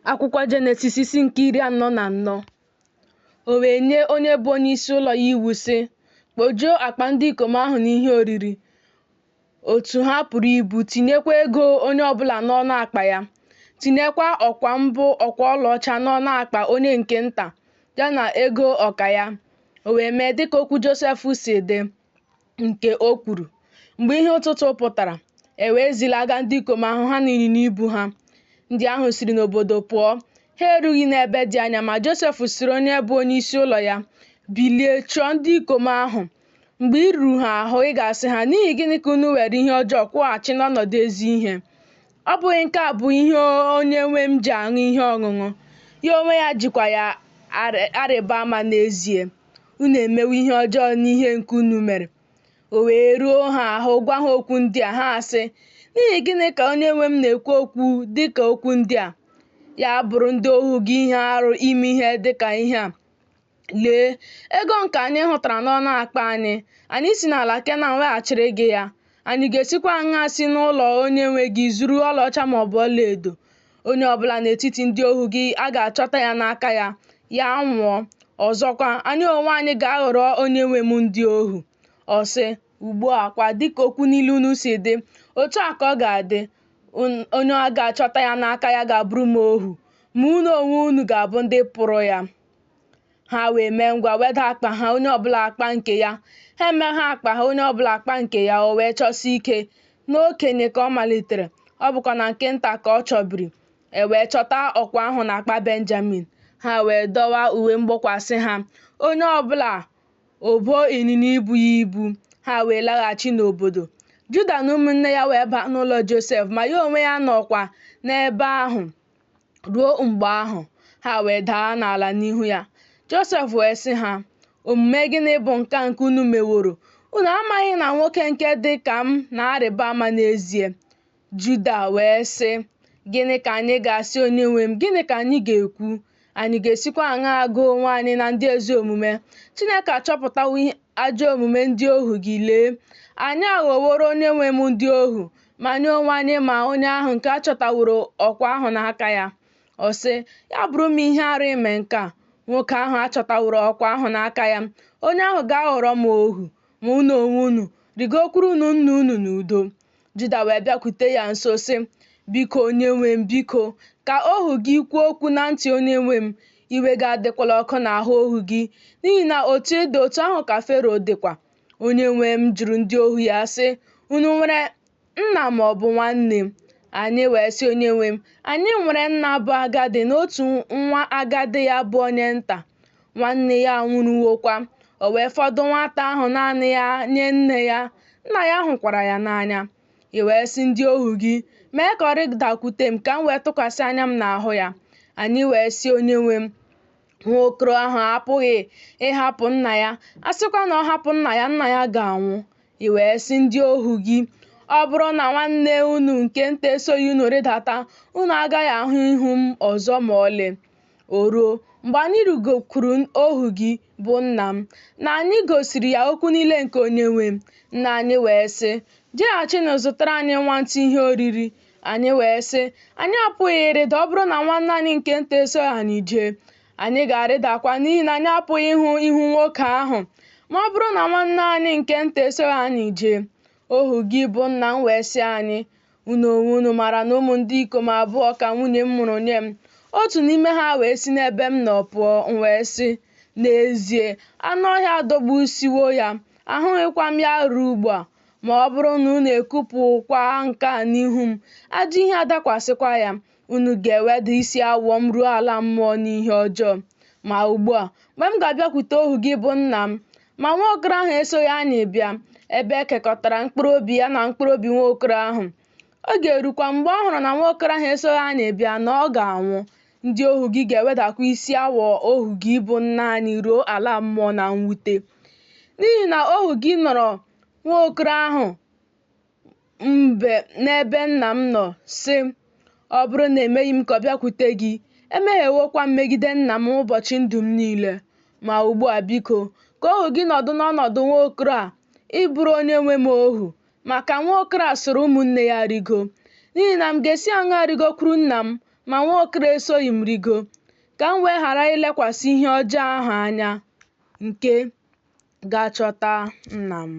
Akwụkwọ Jenesis isi nke 44. O wee nye onye bụ onyeisi ụlọ ya iwu, sị, Kpojuo akpa ndị ikom ahụ n'ihe oriri, otu ha pụrụ ibu, tinyekwa ego onye ọ bụla n'ọnụ akpa ya. Tinyekwa ọkwa mbụ ọkwa ọlaọcha n'ọnụ akpa onye nke nta, ya na ego ọka ya. O wee mee dịka okwu Josef si dị, nke o kwuru. Mgbe ihe ụtụtụ pụtara, e wee zilaga ndị ikom ahụ, ha na ịnyịnya ibu ha. Ndị ahụ siri n'obodo pụọ, ha erughị n'ebe dị anya, ma Josef sịrị onye bụ onyeisi ụlọ ya, Bilie, chọọ ndị ikom ahụ. Mgbe i ruru ha ahụ, ị ga-asị ha, 'N'ihi gịnị ka unu were ihe ọjọọ kwụghachi n'ọnọdụ ezi ihe? Ọ bụghị nke a bụ ihe onye nwe m ji aṅụ ihe ọṅụṅụ, ya onwe ya jikwa ya arịba ama n'ezie. Unu emewo ihe ọjọọ n'ihe nke unu mere. O wee ruo ha ahụ gwa ha okwu ndị a, ha asị, N'ihi gịnị ka onye nwe m na-ekwu okwu dị ka okwu ndị a? Ya bụrụ ndị ohu gị ihe arụ ime ihe dị ka ihe a. Lee, ego nke anyị hụtara n'ọnụ akpa anyị, anyị si n'ala Kenan weghachiri gị ya. Anyị ga-esikwa aṅaa si n'ụlọ onye nwe gị zuru ọlaọcha ma ọ bụ ọlaedo? Onye ọ bụla n'etiti ndị ohu gị a ga-achọta ya n'aka ya, ya nwụọ. Ọzọkwa, anyị onwe anyị ga-aghọrọ onye nwe m ndị ohu. Ọ sị, Ugbu a kwa, dịka okwu niile unu si dị, otu a ka ọ ga-adị. Onye a ga-achọta ya n'aka ya ga-abụrụ m ohu, ma unu onwe unu ga-abụ ndị pụrụ ya. Ha wee mee ngwa weda akpa ha, onye ọbụla akpa nke ya. Ha emeghe akpa ha, onye ọbụla akpa nke ya, o wee chọsie ike. N'okenye ka ọ malitere, ọ bụkwa na nke nta ka ọ chọbiri. E wee chọta ọkwa ahụ n'akpa Benjamin. Ha wee dọwa uwe mgbokwasị ha, onye ọbụla obo ịnyịnya ibu ya ibu, ha wee laghachi n'obodo. Juda na ụmụnne ya wee baa n'ụlọ Josef, ma ya onwe ya nọkwa n'ebe ahụ ruo mgbe ahụ. Ha wee daa n'ala n'ihu ya. Josef wee sị ha, Omume gịnị bụ nke a nke unu meworo? Unu amaghị na nwoke nke dị ka m na-arịba ama n'ezie? Juda wee sị, Gịnị ka anyị ga-asị onyenwe m? Gịnị ka anyị ga-ekwu? Anyị ga-esikwa aṅaa gụọ onwe anyị na ndị ezi omume? Chineke achọpụtawo ajọ omume ndị ohu gị. Lee, anyị aghọworo onyenwe m ndị ohu, ma anyị onwe anyị ma onye ahụ nke a chọtaworo ọkwa ahụ n'aka ya. Ọ sị, Ya bụrụ m ihe arụ ime nke a. Nwoke ahụ a chọtaworo ọkwa ahụ n'aka ya, onye ahụ ga-aghọrọ m ohu, ma unu onwe unu, rịgokwurunụ nna unu n'udo. Juda wee bịakwute ya nso, sị, Biko, onyenwe m, biko, ka ohu gị kwuo okwu na ntị onyenwe m, iwe gị adịkwala ọkụ n'ahụ ohu gị, n'ihi na otu ị dị, otu ahụ ka Fero dịkwa. Onyenwe m jụrụ ndị ohu ya, sị, Unu nwere nna ma ọ bụ nwanne? Anyị wee sị onyenwe m, Anyị nwere nna bụ agadi na otu nwa agadi ya bụ onye nta. Nwanne ya anwụrụwokwa, o wee fọdụ nwata ahụ naanị ya nye nne ya, nna ya hụkwara ya n'anya. I wee sị ndị ohu gị, Mee ka ọ rịdakwute m, ka m wee tụkwasị anya m n'ahụ ya. Anyị wee sị onyenwe m, Nwa okoro ahụ apụghị ịhapụ nna ya, a sịkwa na ọ hapụ nna ya, nna ya ga-anwụ. I wee sị ndị ohu gị, Ọ bụrụ na nwanne unu nke nta esoghị unu rịdata, unu agaghị ahụ ihu m ọzọ ma ọlị. O ruo, mgbe anyị rịgokwuru ohu gị, bụ nna m, na anyị gosiri ya okwu niile nke onyenwe m, nna anyị wee sị, Jeghachinụ zụtara anyị nwantị ihe oriri. Anyị wee sị, Anyị apụghị ịrịda ọ bụrụ na nwanne anyị nke nta esoghị anyị jee. Anyị ga-arịdakwa n'ihi na anyị apụghị ịhụ ihu nwoke ahụ, ma ọ bụrụ na nwanne anyị nke nta esoghị anyị jee. Ohu gị bụ nna m wee sị anyị, Unu onwe unu maara na ụmụ ndị ikom abụọ ka nwunye m mụrụ nye m. Otu n'ime ha wee si n'ebe m nọ pụọ, m wee sị, N'ezie, anụ ọhịa adọgbusiwo ya, ahụghịkwa m ya ruo ugbu a. Ma ọ bụrụ na unu ekupụkwa nke a n'ihu m, ajọ ihe adakwasịkwa ya, unu ga-eweda isi awọ m ruo ala mmụọ n'ihe ọjọọ. Ma ugbu a, mgbe m ga-abịakwute ohu gị bụ nna m, ma nwa okoro ahụ esoghị anyị bịa, ebe e kekọtara mkpụrụ obi ya na mkpụrụ obi nwa okoro ahụ, ọ ga-erukwa mgbe ọ hụrụ na nwa okoro ahụ esoghị anyị bịa na ọ ga-anwụ. Ndị ohu gị ga-ewedakwa isi awọ ohu gị bụ nna anyị ruo ala mmụọ na mwute. N'ihi na ohu gị nọrọ nwa okoro ahụ mbe n'ebe nna m nọ, sị, Ọ bụrụ na emeghị m ka ọ bịakwute gị, emehiewokwa m megide nna m ụbọchị ndụ m niile. Ma ugbu a, biko, ka ohu gị nọdụ n'ọnọdụ nwa okoro a ịbụrụ onyenwe m ohu, ma ka nwa okoro a soro ụmụnne ya rigo. N'ihi na m ga-esi aṅaa rigokwuru nna m, Ma nwa okoro esoghị m rịgoo, ka m wee ghara ilekwasị ihe ọjọọ ahụ anya nke ga-achọta nna m.